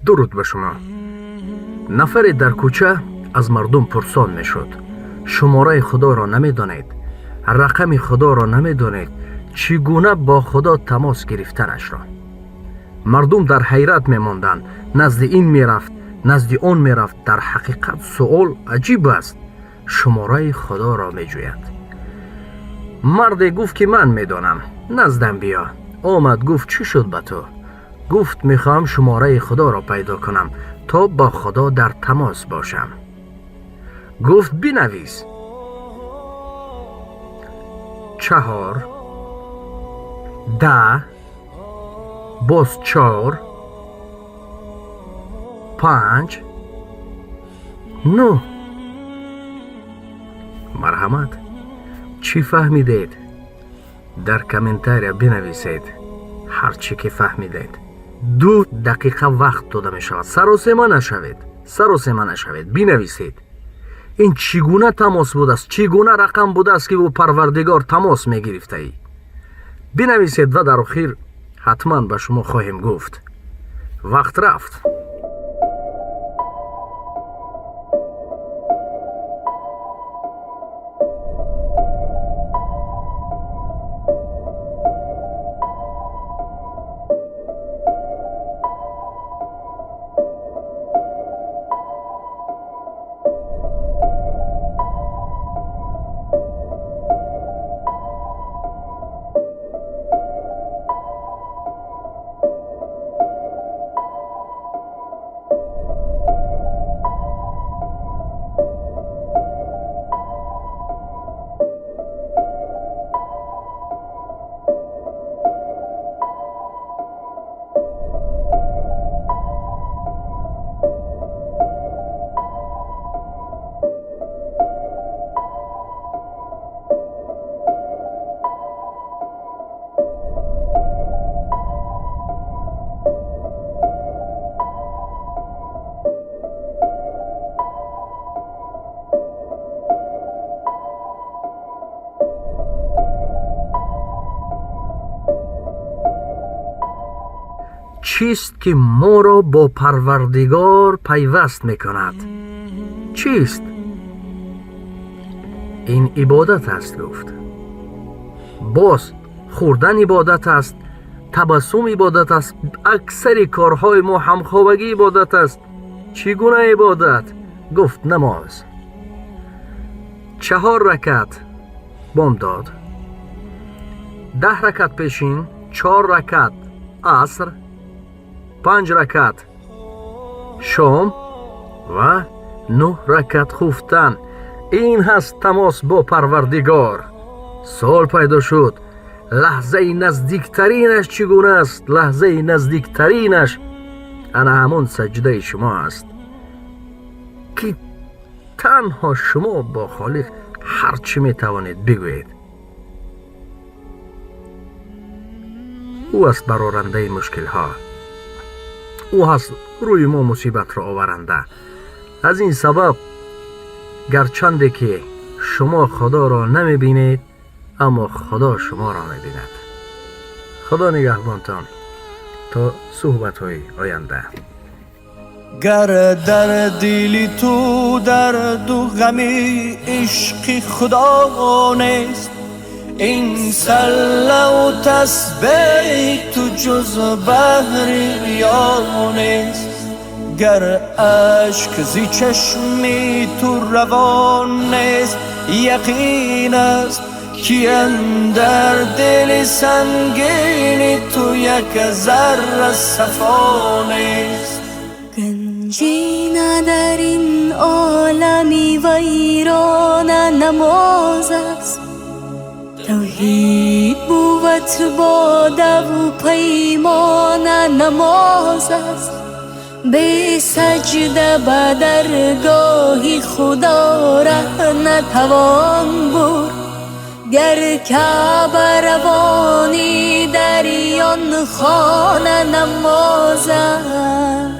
Дуруд ба шумо. Нафаре дар кӯча аз мардум пурсон мешуд: шумораи Худоро намедонед, рақами Худоро намедонед, чӣ гуна бо Худо тамос гирифтанашро? Мардум дар ҳайрат мемонданд. Назди ин мерафт, назди он мерафт. Дар ҳақиқат суол аҷиб аст. Шумораи Худоро меҷӯяд. Марде гуфт, ки ман медонам, наздам биё. Омад, гуфт: чӣ шуд ба ту? Гуфт: мехоҳам шумораи Худоро пайдо кунам, то бо Худо дар тамос бошам. Гуфт: бинавис: 4, 10, боз 4, 5, 9. Марҳамат, чӣ фаҳмидед? Дар комментария бинависед ҳар чӣ ки фаҳмидед. 2 дақиқа вақт дода мешавад. Саросема нашавед, саросема нашавед, бинависед. Ин чӣ гуна тамос будааст, чӣ гуна рақам будааст, ки бо Парвардигор тамос мегирифтаӣ? Бинависед ва дар охир ҳатман ба шумо хоҳем гуфт. Вақт рафт. Чист, ки моро бо Парвардигор пайваст мекунад? Чист ин? Ибодат аст, гуфт. Боз хӯрдан ибодат аст, табассум ибодат аст, аксари корҳои мо, ҳамхобагӣ ибодат аст. Чӣ гуна ибодат? Гуфт: намоз, чаҳор ракат бомдод, 10 ракат пешин, чор ракат аср, панҷ ракат шом ва нӯҳ ракат хуфтан. Ин ҳаст тамос бо Парвардигор. Суол пайдо шуд: лаҳзаи наздиктаринаш чӣ гуна аст? Лаҳзаи наздиктаринаш ана ҳамон саҷдаи шумо аст, ки танҳо шумо бо Холиқ ҳар чӣ метавонед бигӯед. Ӯ аст барорандаи мушкилҳо, ӯ ҳаст рӯи мо мусибатро оваранда. Аз ин сабаб, гарчанде ки шумо Худоро намебинед, аммо Худо шуморо мебинад. Худо нигаҳбонтон то суҳбатҳои оянда. Гар дар дили ту дарду ғами ишқи Худо нест, ин саллаву тасбеҳи ту ҷуз баҳри риё нест. Гар ашк зи чашми ту равон нест, яқин аст, ки андар дили сангини ту як зарра сафо нест. Ганҷина дар ин олами вайрона намоз аст. Тавҳид бувад бодаву паймона намоз аст. Бесаҷда ба даргоҳи Худо раҳ натавон бурд. Гар Каъба равонӣ, дарён хона намоз аст.